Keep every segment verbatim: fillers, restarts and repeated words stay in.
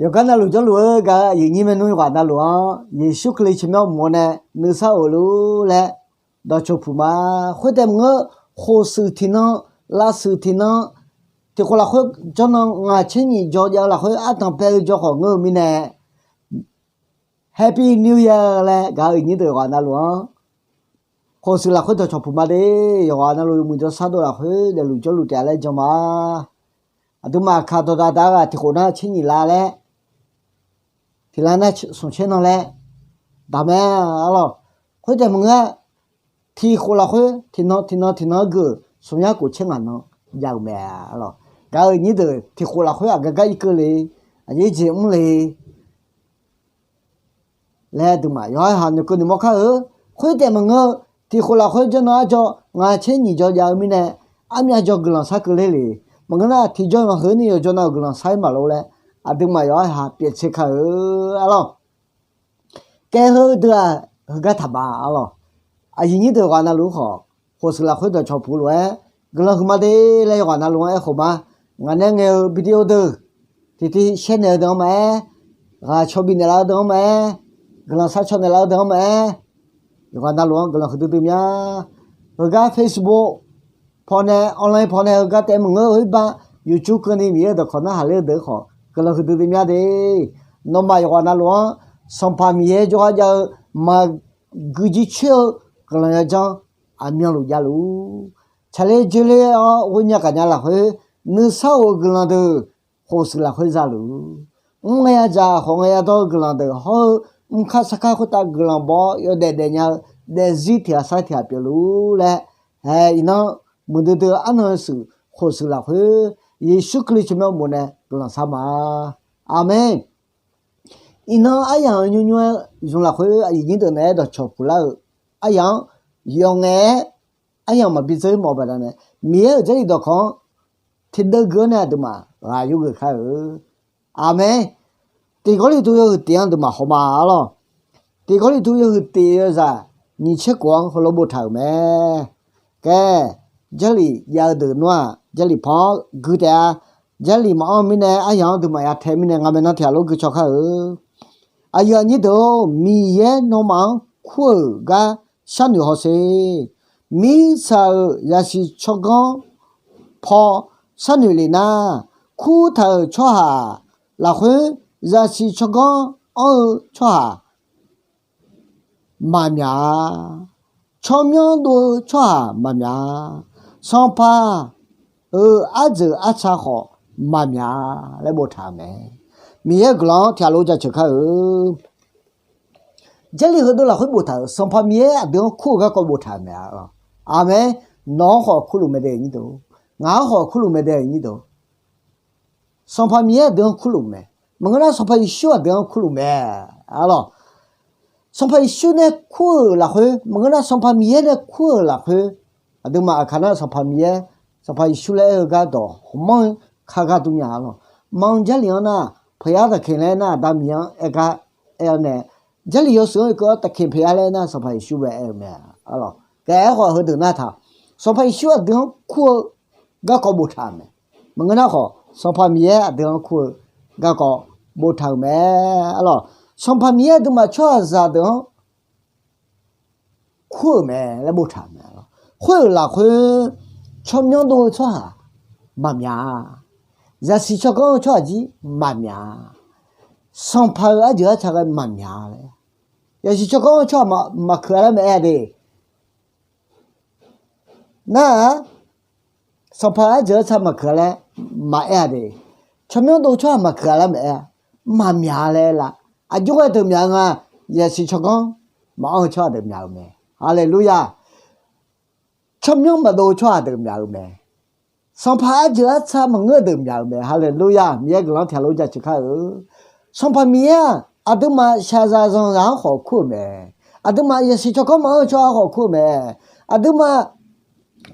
Yawqgar navluf jawrluf-eu gaq-eu aqyuif nyir maernmr yawqghaq navluf-anr Yeqsur Kali tsawrmyanr uqmov nae nuisar of luf laer dawqcawq puq ma. Khoertaef maqngeur, khof shuif tiqnan, lav shuif tiqnan, tiqkhof lafkhoer jawrnan ngaq tser nyiq jaw jav-eu lafkhoer ardanq paev-eu jawr khawf ngeur-eu mirnae, Happy New Year laer gaq-eu aqnyir deuq yawqghaq navluf-anr khof shuif lafkhoer dawqcawq puq ma de. Yawqghaq navluf yawmuiq jawrshar dov lafkhoer daefluf jawrluf taef-a laer jan ma. Aqduimaf kaq dawqdaq daq-eu ghaq tiqkhof nar tser nyiq lav laer, tiq lav nar smq tser nan laer daq mae, arlawq. Khoertaef maqngeur, tiqkhof lafkhoer tiqnan tiqnan tiqnan-anr gui-euq smq yar khof tser ngaq nan jav-euq mae, arlawq. Gaq-eu aqnyir deuq tiqkhof lafkhoer aqgar gar irkeuv le, aqjeq jeq mr le laer aqduimaf yawqha-euq haq noeqkeuv noeqmawr kar-eu. Khoertaef maqngeur, tiqkhof lafkhoer jawrnan arjaw ngaq tser nyiq jaw jav-eu mirnae, armyav jaw guiqlanq shar keuvler le. Maqngeur nar tiqjaw-iq maqheuq ni yawqjaw nav-euq guiqlanq shar-ir maqlof laer, aqduimaf yawqha-euq haq pyeuf tser kar-eu, arlawq. Kae heu deuq-aq heugar taqma, arlawq. Aqyuif nyir deuq yawqghaq navluf khawf, khof shuif lafkhoer dawqcawq puq lof-aer guiqlanq huiqma de laer yawqghaq navluf-anr aerkhof ma. Ngaq nae ngaeq-eu video deuq tiqtiv share naeq-eu deuq-anr maqaer, ghaq caw bifnaeq laf-eu deuq-anr maqaer, guiqlanq shar caw naeq laf-eu deuq-anr maqaer, yawqghaq navluf-anr guiqlanq huiqdui dui mya. Heugar Facebook pawnae online pawnae heugar taef maqngeur, oerbar YouTube keuvni Miqyaer-euq dawqkawq narhaq ler-eu deuq khawf guiqlanq huiqdui dui mya de. Nawmaf yawqghaq navluf-anr Sanqpaq Miqyaer jawrgar jav-eu maqgui jircoer-eu guiqlanq yajanr aqmyanluf javluf-ur. Tsaqler dzoerler-awr ghoenya gaqnya lafkhoer nuisar of-eu guiqlanq deuq khof shuif lafkhoer zaluf-ur. Mr ngae yadzaq khawf ngae yadawr-eu guiqlanq deuq hawr-eu, mrkar sarkar khoertav guiqlanq baw-awr yawdaef daefnya-eu daefzir tiq ghaq sar tiq ghaq pyeufluf-ur laer, hae iqnan muiqdui dui-eu arnan yawshuif khof shuif lafkhoer Yeqsur Kali tsawrmyanr uqmov nae guiqlanq shar ma. Aqmeq. Iqnan aryamq-eu nymrnymr-aer zmq lafkhoer aqyuif nyir deuq naeq-aer dawqcawq puq lar-euq aryamq-anr yawf ngaef-aer aryamq maqbi dzeur-ir mawf-eu baqdanae, Miqyaer-euq Jarlif dawqkawq-anr tiqdeuv gui-awr nae aqduimaf ghaq yurgeuf kar-eu. Aqmeq. Tiq Gawrliqtu yawhuiq tiq-anr aqduimaf hawma arlawr. Tiq Gawrliqtu yawhuiq tiq yawzaq nyiq tser khof-anr heulof boftaq-euq mae. Kae, Jarlif jav-eu deuq nar-aq Jarlif paw-anr gui taef-a. Jarlif maqanr-eu mirnae aryamq-anr aqduimaf yatae mirnae nga'mae nan tiq ghaq lof gui caw kar-eu. Aqyuif aqnyir deuq-or, Miqyaer nawmaf-anr kur-euq gar sharnoeq hawsher. Mirtsaq-euq zaqsiq tsawrganr paw sharnoeq lef nar, kurtaq-euq tsawrhaq lafkhoer zaqsiq tsawrganr anr-eu tsawrhaq maqmyaq-a. Tsawrmyanr dov-eu tsawrhaq maqmyaq-a. Sanqpaq-euq arjeuq arca khawf maqmyaq-a laer boftaq-euq mae. Miqyaer-euq guiqlanq-anr tiq ghaq lof jaceuq kar-eu. Jarlif heudeuv lafkhoer boftaq-euq Sanqpaq Miqyaer aqdui-anr kur-eu garkawv boftaq-euq mae. Aqmeq. Nawq-anr khawf kurluf mae dae nyir deuq, ngaq-anr khawf kurluf mae dae nyir deuq. Sanqpaq Miqyaer aqdui-anr kurluf mae. Maqngeur nar Sanqpaq Yeqsur aqdui-anr kurluf mae. Arlawr, Sanqpaq Yeqsur nae kur-euq lafkhoer, maqngeur nar Sanqpaq Miqyaer nae kur-euq lafkhoer, aqduimaf aqkaq nar Sanqpaq Miqyaer, Sanqpaq Yeqsur laer aer-eu gardawq hawmanr-eu ka gharduq nya arlawr. Manq Jarlif-anr nar, paqyar taqkeq laer nar Aqda Miqyaer-anr aer gar aer-awr nae, Jarlif yawshuif-anr keuv-awr taqkeq paqyar laer nar Sanqpaq Yeqsur bae aer-eu mae. Arlawr, kae aerkhawf heudeuq nar taq, Sanqpaq Yeqsur aqdui-anr kur-eu garkawv boftaq-euq mae. Maqngeur nar khawf Sanqpaq Miqyaer aqdui-anr kur-eu garkawv boftaq-euq mae. Arlawr, Sanqpaq Miqyaer aqduimaf tsawrhaqzaq deuq-anr kur-euq mae laer boftaq-euq mae. Khoer-euq lafkhoer tsawrmyanr dov-eu tsawrhaq maqmyaq-a. Zaqsiq tsawrganr-eu tsawrhaq jir maqmyaq-a. Sanqpaq-euq arjeuq arca ghae maqmyaq-a laer, zaqsiq tsawrganr-eu tsawrhaq maqkeuq-a laer maqaer-a de. Nar-aq, Sanqpaq arjeuq arca maqkeuq-a laer maqaer-a de. Tsawrmyanr dov tsawrhaq maqkeuq-a laer maqaer-a. Maqmyaq-a laer aer la. Aqjox ghae deuq myaq-eu nga. Zaqsiq tsawrganr maqanr-eu tsawrhaq deuq myaq-eu mae. Haleluya! Tsawrmyanr maqdov-eu tsawrhaq deuq myaq-eu mae. Sanqpaq arjeuq arca maqngeur-eu deuq myaq-eu mae. Haleluya! Miqyaer guiqlanq-anr tiq ghaq lof jaceuq kar-eu. Sanqpaq Miqyaer-aq, aqduimaf shaqzaq zanqzaq-anr khawf kur-euq mae. Aqduimaf zaqsiq tsawrganr maqanr-eu tsawrhaq-anr khawf kur-euq mae. Aqduimaf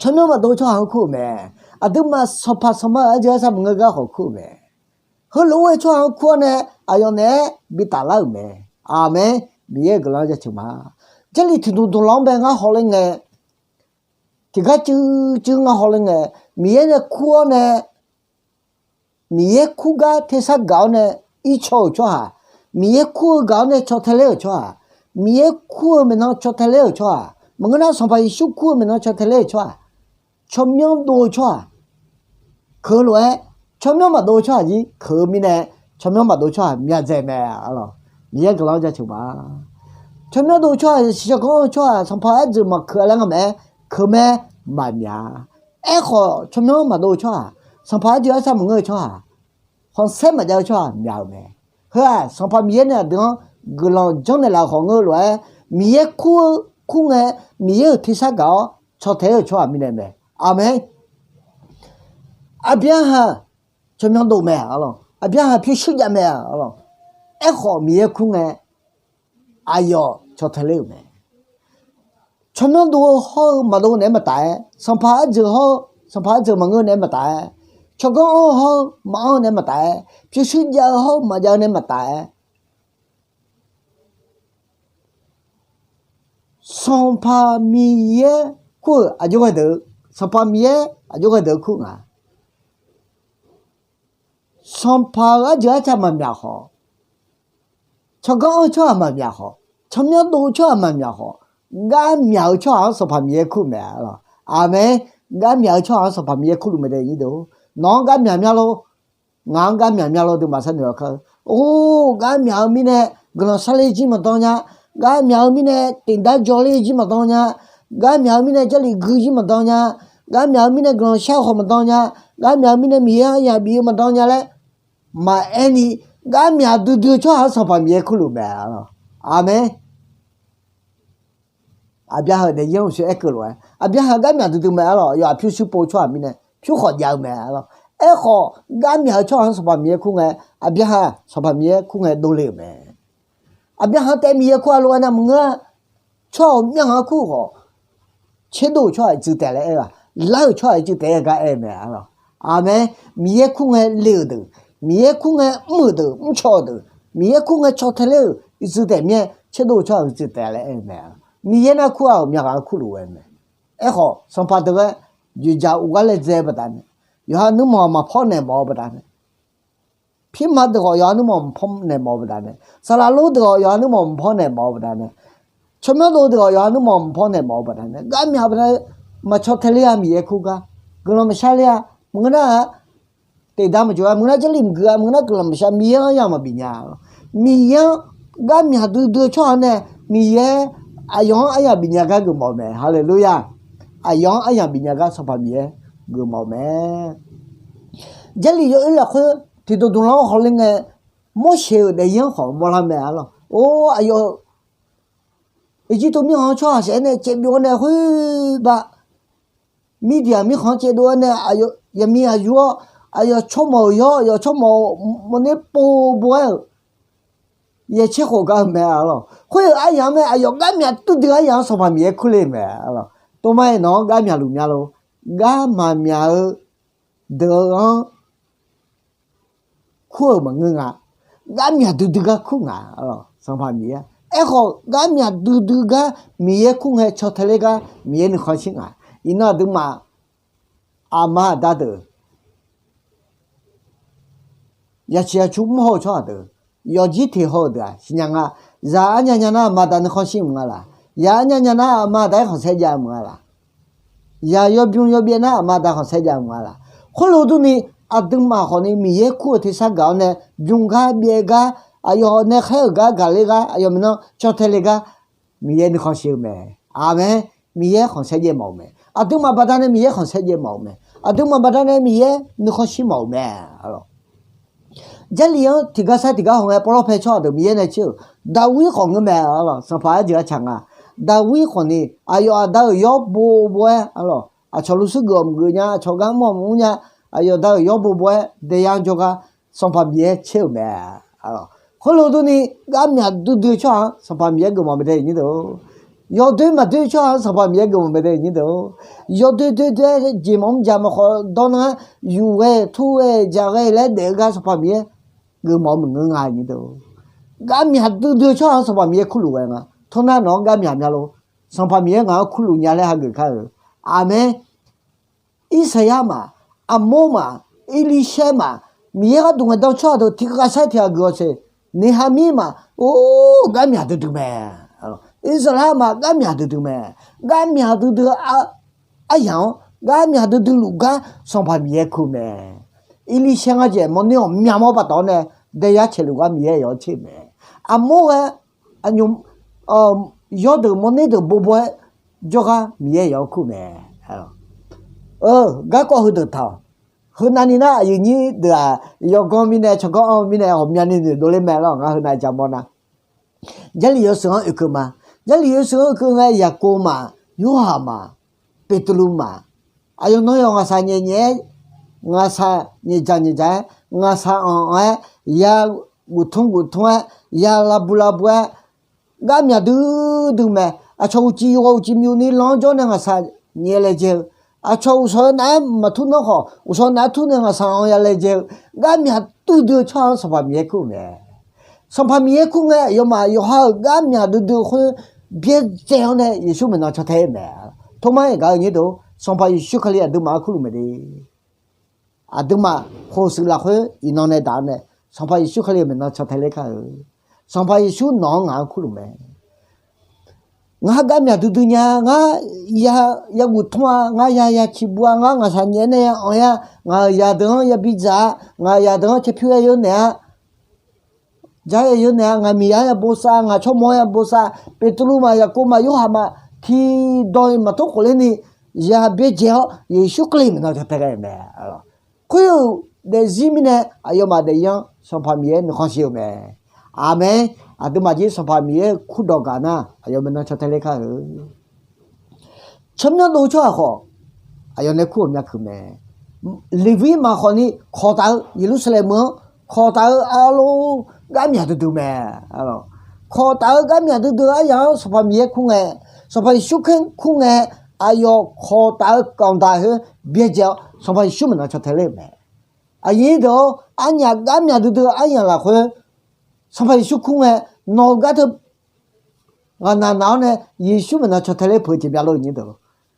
tsawrmyanr maqdov-eu tsawrhaq-anr kur-euq mae. Aqduimaf sanqpaq sanqma-euq arjeuq arca maqngeur gar khawf kur-euq mae. Heulof-aer tsawrhaq-anr kur-awr nae aqyawf naeq-aer bitaf lar-euq mae. Aqmeq. Miqyaer-euq guiqlanq-anr jaceuq ma. Jarlif tiqdmq dmq laf-anr bae ngar hawler ngae, tiqgar cuiv cuiv ngar hawler ngae, Miqyaer nae kur-awr nae, Miqyaer kur gar tersar gaq-awr nae ircaw-euq tsawrhaq, Miqyaer kur-eu gaq-awr nae caw tae ler-euq tsawrhaq, Miqyaer kur-eu maeqnan caw tae ler-euq tsawrhaq, maqngeur nar Sanqpaq Yeqsur kur-eu maeqnan caw tae ler-euq tsawrhaq, tsawrmyanr dov-eu tsawrhaq keuq lof-aer, tsawrmyanr maqdov-eu tsawrhaq jir keuq-eu mirnae, tsawrmyanr maqdov-eu tsawrhaq myaqdzaeq mae, arlawq. Miqyaer guiqlanq-anr jaceuq ma. Tsawrmyanr dov-eu tsawrhaq, siqshawq ganr-eu tsawrhaq, Sanqpaq arjeuq maqkeuq-a laer nga maqaer, keuq mae, maqmyaq. Aerkhawf, tsawrmyanr maqdov-eu tsawrhaq, Sanqpaq arjeuq arsar maqngeur-eu tsawrhaq, khanqsaer maqjav-eu tsawrhaq myaq-euq mae. Heu-aq, Sanqpaq Miqyaer nae aqdui-anr guiqlanq janrnaeq laf-euq khawf ngeur-eu lof-aer, Miqyaer kur-eu, kur ngae, Miqyaer-euq tersar gaq-awr caw tae-eu tsawrhaq mirnae mae. Aqmeq. Aqbyaqhaq tsawrmyanr dov mae, arlawq. Aqbyaqhaq pyurshuir jav mae, arlawq. Aerkhawf, Miqyaer kur ngae, aqyawf caw tae ler-euq mae. Tsawrmyanr dov-eu hawr-eu maqdov naeq-aer maqtaf-aer, sanqpaq arjeuq hawr-eu, sanqpaq arjeuq maqngeur naeq-aer maqtaf-aer, tsawrganr anr-eu hawr-eu maqanr naeq-aer maqtaf-aer, pyurshuir jav-eu hawr-eu maqjav-eu naeq-aer maqtaf-aer, Sanqpaq Miqyaer kur-euq aqjox ghae deuq, Sanqpaq Miqyaer aqjox ghae deuq kur nga. Sanqpaq-euq arjeuq arca maqmyaq khawf, tsawrganr anr-eu tsawrhaq maqmyaq khawf, tsawrmyanr dov-eu tsawrhaq maqmyaq khawf, gar myaq-eu tsawrhaq-anr Sanqpaq Miqyaer kur mae, arlawq. Aqmeq. Gar myaq-eu tsawrhaq-anr Sanqpaq Miqyaer kurluf mae dae nyir deuq. Nawq-anr gar myaq mya lor. Ngaq-anr gar myaq mya lor, deuq maqsar noeq aqkar-eu. Or, gar myaq-eu mirnae guiqlanq sarler jir maqdan nya. Gar myaq-eu mirnae teqdar jawrler jir maqdan nya. Gar myaq-eu mirnae jarlif gui jir maqdan nya. Gar myaq-eu mirnae guiqlanq shar-eu khawf maqdan nya. Gar myaq-eu mirnae Miqyaer-anr aryaq bif-eu maqdan nya laer maqaer ni, gar myaq duidui-eu tsawrhaq-anr Sanqpaq Miqyaer kurluf mae, arlawq. Aqmeq. Aqbyaqhaq-euq daefzir-anr uqshoe aerkeuv lof-aer, Aqbyaqhaq gar myaq duidui mae, arlawq. Yawf-aq pyurshuir pov-eu tsawrhaq mirnae pyur khawf jav-eu mae, arlawq. Aerkhawf, gar myaq-eu tsawrhaq-anr Sanqpaq Miqyaer kur ngae, Aqbyaqhaq Sanqpaq Miqyaer kur ngae dovle-euq mae. Aqbyaqhaq taef Miqyaer kur-a lof-aer nar maqngeur-a. Tsawrhaq-euq myavghaq-anr kur khawf, tserdov-euq tsawrhaq ircuf taef laer aer-eu-aq, lar-euq tsawrhaq ircuf taef-aer gar aer-eu mae, arlawq. Aqmeq. Miqyaer kur ngae le-euq deuq, Miqyaer kur ngae mr-euq deuq, mrcaw-euq deuq, Miqyaer kur ngae caw tae ler-euq ircuf taef mir-aer tserdov-eu tsawrhaq ircuf taef laer aer-eu mae, arlawq. Miqyaer nar kur-a-euq myavghaq-anr kurluf ghae mae. Aerkhawf, sanqpaq deuq-aer joeqjaq uqghar laedzae-eu baqdanae, yawqha nuirmanq maqpawr naeq mawf-eu baqdanae, pirma deuq khawf yawqha nuirmanq maqpawr naeq mawf-eu baqdanae, saqlaq lor deuq khawf yawqha nuirmanq maqpawr naeq mawf-eu baqdanae, tsawrmyanr dov deuq khawf yawqha nuirmanq maqpawr naeq mawf-eu baqdanae, gar myaq baqdanae maqcaw tae ler-a. Miqyaer kur gar, guiqlanq maqshar ler-a. Maqngeur nar-aq, teqdar maqjov-a, maqngeur nar jarlif maqgui-a, maqngeur nar guiqlanq maqshar, Miqyaer-anr aryaq maqbif nya. Miqyaer-anr gar myaq duidui-eu tsawrhaq nae, Miqyaer aqyawf-anr aryaq bif nya gar geufmawf-eu mae. Haleluya! Aqyawf-anr aryaq bif nya gar Sanqpaq Miqyaer geufmawf-eu mae. Jarlif yawoer lafkhoer tiqdawq dmqlanr-anr hawler ngae, Morseq-euq daefzir-anr khawf mawrlar mae, arlawq. Or, aqyawf Irjirtuv mirkhanq-anr tsawrhaq saef-aer nae caevbyov-awr nae khoer ba, Mirdiaq mirkhanq-anr caevdov-aer nae aqyawf yaqmiq aqyur-awr, aqyawf tsawrmawq-euq yawr, aqyawf tsawrmawq mawrner pov bo-aer-euq yaeq tser khof gar-eu mae, arlawq. Khoer-euq aryaq-anr mae, aqyawf gar myaq duidui aryaq-anr Sanqpaq Miqyaer kurle mae, arlawq. Tov mar-aer nawq-anr gar myaqluf mya lor. Gar maqmyaq-eu deuq-anr kur-euq maqngeur nga. Gar myaq duidui gar kur nga, arlawq, Sanqpaq Miqyaer. Aerkhawf, gar myaq duidui gar Miqyaer kur ngae caw tae ler gar Miqyaer nuikhanr shir nga. Iqnan aqduimaf aqma aqda deuq, yaciq yacu mr haw-eu tsawrhaq deuq, yawfjir teq haw-euq deuq-aq siqnya nga. Zaq arnya nya nar aqma aqda nuikhanr shir mq nga laq? Zaq arnya nya nar aqma aqda-aer khanqsaer jav mq nga laq? Zaq yawbymr yawbyaev nar aqma aqda khanqsaer jav mq nga laq? Khoerlof durni, aqduimaf khawfni Miqyaer kur-eu tersar gaq-awr nae bymr gar byaev gar, aqyawf nae khaer-euq gar gaq ler gar, aqyawf maeqnan caw tae le gar, Miqyaer nuikhanr shir-eu mae. Aqmeq. Miqyaer khanqsaer jaev mawf-eu mae. Aqduimaf baqdanae Miqyaer khanqsaer jaev mawf-eu mae. Aqduimaf baqdanae Miqyaer nuikhanr shir mawf-eu mae, arlawq. Jarlif-anr tiqgar sar tiqgar haw ngae, pawlawr pae tsawrhaq deuq Miqyaer nae tser-euq, Daqwir khawf ngeur mae, arlawq. Sanqpaq arjeuq arcaq nga. Daqwir khawfni aqyawf aqda-euq yawr bo bo-aer, arlawq, aqcawq luf shuir geuf-awq maqgeuf nya, aqcawq gar mr-awq maqmr nya, aqyawf aqda-euq yawr bo bo-aer daeyar jawrgar Sanqpaq Miqyaer tser-euq mae, arlawq. Khoerlof durni, gar myaq duidui-eu tsawrhaq-anr Sanqpaq Miqyaer geufmawf mae dae nyir deuq-or. Yawdoer maqdoer-eu tsawrhaq-anr Sanqpaq Miqyaer geufmawf mae dae nyir deuq-or. Yawdoer doer doer-aer jeq mawf mr jaq maqkhawf dawr nar-aer, yuf ghae tur ghae jaq ghae laer daef-eu gar Sanqpaq Miqyaer geufmawf-eu maqngeur nga nyir deuq-or. Gar myaq duidui-eu tsawrhaq-anr Sanqpaq Miqyaer kurluf ghae nga. Tov nar nawq-anr gar myaq mya lor. Sanqpaq Miqyaer ngaq-anr kurluf nya laer hageuf kar-eu. Aqmeq. Irsaqyar maf, Aqmor maf, Irlirsaer maf, Miqyaer gharduq ngaeqdan-eu tsawrhaq deuq tiqghaq sair tiqghaq geuf-awq siq. Neqhaqmir maf, or, garmyaq duidui mae. Irsaqlar maf, garmyaq duidui mae. Garmyaq duidui aryamq-anr, garmyaq duidui luf gar Sanqpaq Miqyaer kur-eu mae. Irlirsaer ngar jaeq mawrner ghawqmya mawr baqdawq-awr nae, daeyar caeq luf gar Miqyaer yawq-anr tser-eu mae. Aqmur ghae, aqnymq, yawrdeuq mawrner deuq bobo-aer jawrgar Miqyaer yawq-anr kur-eu mae. Garkawv heudeuq taq-awq. Heunav ni nar, aqyuif nyir deuq-aq, yawqganr mirnae, tsawrganr-anr mirnae ghawqmyani noeqdov ler mae lawr. Ngar heunav jaqmawr nar, Jarlif yawshuif-anr oekeuv ma. Jarlif yawshuif-anr oekeuv ngae, Yaqkov maf, Yorhaq maf, Beqtuvluv maf, aqyawf nan yawq ngaqshaq nyaef nyaef-aer, ngaqshaq nyaef dzaq nyaef dzaq-aer, ngaqshaq anq anq-aer, ya guf tmr guf tmr-aer, ya lav buv lav buv-aer, garmyaq duidui mae. Aqcawq uqcif yawqghaq uqcif myuf ni lan-anr jawr nae ngaqshaq nyaef laejae-eu, aqcawq uqshawq-eu nav-aer maqtur nanr khawf, uqshawq nav-aer tur nae ngaqshaq anq ya laejae-eu, garmyaq duidui-eu tsawrhaq-anr Sanqpaq Miqyaer kur-euq mae. Sanqpaq Miqyaer kur ngae, aqyawfmaf yawqha-euq garmyaq duidui-eu khoer byaerdzae-awr nae Yeqsur maeqnan caw tae-eu mae. Tormar-iq gaq-eu nyir deuq, Sanqpaq Yeqsur Kali aqduimaf-anr kurluf mae de. Aqduimaf khofshuif lafkhoer iqnan nae daq-awr nae, Sanqpaq Yeqsur Kali-euq maeqnan caw tae ler kar-eu. Sanqpaq Yeqsur nawq-anr ngaq-anr kurluf mae. Ngar garmyaq duidui nya, ngar ya, ya guf tmr-a, ngar ya ya ciqbuv-a, ngar ngaqshaq nyaef nae ya anq-a, ngaq-euq zaqdeuq-anr ya bidzaq-a, ngaq-euq zaqdeuq-anr caerpyur-aer yawnaeq-a, jar-aer yawnaeq-a, ngaq miqzaq-anr ya bosav, ngaq tsawrmawr-anr ya bosav, Beqtuvluv maf, Yaqkov maf, Yorhaq maf, tiqdawq-iq maqtor khof lerni, ya byaerdzae-awr Yeqsur Kali maeqnan caw tae ghae-euq mae. Khoer-euq daefzir mirnae aqyawfmaf daefzir-anr Sanqpaq Miqyaer nuikhanr shir-eu mae. Aqmeq. Aqduimaf jir Sanqpaq Miqyaer-euq kurdawq gaq nar, aqyawf maeqnan caw tae ler kar-eu. Tsawrmyanr dov tsawrhaq khawf, aqyawf nae kur ghawqmya keuq mae. Leqviq maf khawfni kawqtaf-eu, Yeqlursaqlaeq meuq-anr kawqtaf-eu arlor, garmyaq duidui mae. Kawqtaf-eu garmyaq duidui-eu aryamq-anr Sanqpaq Miqyaer kur ngae, Sanqpaq Yeqsur Kali kur ngae, aqyawf kawqtaf-eu kamqdaq khoer byaerdzae-awr Sanqpaq Yeqsur maeqnan caw tae ler-euq mae. Aqyuif nyir deuq-or, arnyaf garmyaq duidui-eu aryamq lafkhoer Sanqpaq Yeqsur kur ngae, nawq-eu gar teu ghaqnaq naq-awr nae Yeqsur maeqnan caw tae ler peuq-eu jeq bya lor-eu nyir deuq.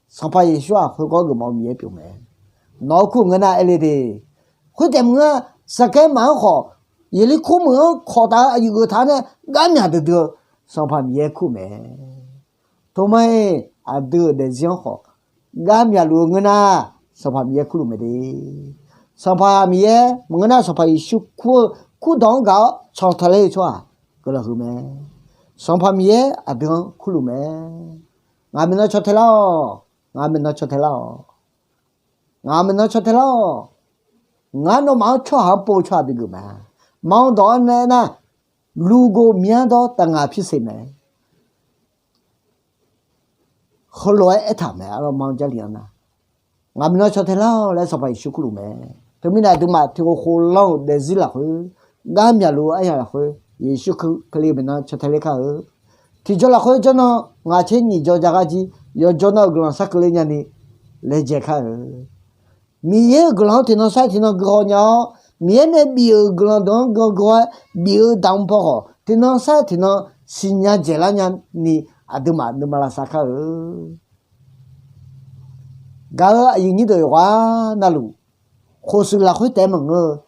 Sanqpaq Yeqsur-aq khoergar geufmawf-eu Miqyaer pyeuf mae. Nawq-eu kur-euq ngeur nar aer le de. Khoertaef maqngeur-a, Saqkaer maf-anr khawf, Yeqlirkor meuq-anr kawqtaf-eu aqyuif geuf taq-awr nae garmyaq duidui-eu Sanqpaq Miqyaer kur mae. Tormar-iq aqdui-euq daefzir-anr khawf, garmyaq luf-eu ngeur nar, Sanqpaq Miqyaer kurluf mae de. Sanqpaq Miqyaer maqngeur nar, Sanqpaq Yeqsur kur-eu kurdawq-anr gaq-awr caw tae ler-eu tsawrhaq guiqlanq huiq mae. Sanqpaq Miqyaer aqdui-anr kurluf mae. Ngaq maeqnan caw tae lar-awq. Ngaq maeqnan caw tae lar-awq. Ngaq maeqnan caw tae lar-awq. Ngar nawmaf-anr tsawrhaq-anr pov-eu tsawrhaq bigeuf ma. Maqanr dawq-anr nae aernar, lugov myanr dawr taf ngaq pirseq mae. Heulof-aer aertaq mae, arlawr manr Jarlif-anr nar, ngaq maeqnan caw tae lar-awq laer Sanqpaq Yeqsur kurluf mae. Teumirnae aqduimaf tiqkhof khof lan-euq daefzir lafkhoer, garmyaq luf-eu aryamq lafkhoer, Yeqsur Kali maeqnan caw tae ler kar-eu. Tiqjaw lafkhoer jawrnan ngaq tser nyiq jaw ja gar jir, yawqjaw nan-euq guiqlanq sarkeuv ler nyani laejae kar-eu. Miqyaer-euq guiqlanq-anr tiqnan sar tiqnan guihaw nya-awr, Miqyaer nae bif-euq guiqlanq deuq-anr guihaw guihaw-aer bif-eu damq paw khawf, tiqnan sar tiqnan siqnya dzaeqlar nyani aqduimaf nuima lavsav kar-eu. Gaq-eu aqyuif nyir deuq yawqghaq navluf, khofshuif lafkhoer taef-aer maqngeur-eu,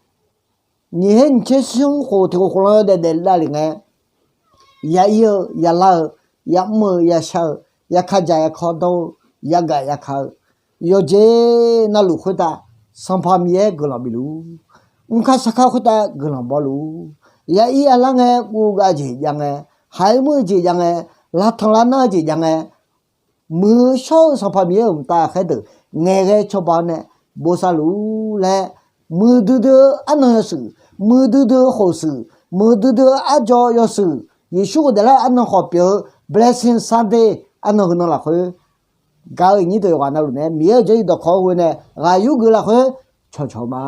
nyiq her nyiq tser smr khof tiqkhof khof lan yawdaef daef davlef ngae, ya ir-eu, ya lar-eu, ya mr-eu, ya shar-eu, ya ka dzaq ya ka dawr-eu, ya gaf ya ka-eu, yawqjeq navluf khoertav Sanqpaq Miqyaer guiqlanq bifluf, mrkar sarkar khoertav guiqlanq bawluf, ya ir ya lar ngae, guv gav jeq jav ngae, haiq mr-eu jeq jav ngae, lavtanq lavnar-eu jeq jav ngae, muiq-eu shawr-eu Sanqpaq Miqyaer-euq mqtav khaer deuq ngaeqghae cawba-awr nae bosav luf-ur laer, muiqdui dui-eu arnan yawshuif, muiqdui dui-eu khofshuif, muiqdui dui-eu arjaw yawshuif, Yeqsur ghofdaef lar-eu arnan khawf pyeuf-eu Blessing Sunday arnan heunan lafkhoer, gaq-eu nyir deuq yawqghaq navluf nae Miqyaer-euq jarlif dawqkawq-anr ghoe nae ghaq yur geuf lafkhoer cawqcawq ma.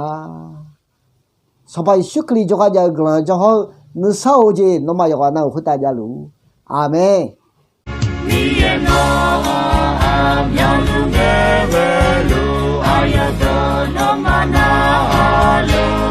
Sanqpaq Yeqsur Kali jawrgar jav-eu guiqlanq janr hawr-eu nuisar of-eu jeq nawmaf yawqghaq navluf khoertav javluf-ur. Aqmeq. Miqyaer nawq-anr aqmyanluf ngae ghaeluf, aqyawf deuq nawmaf narhaq luf.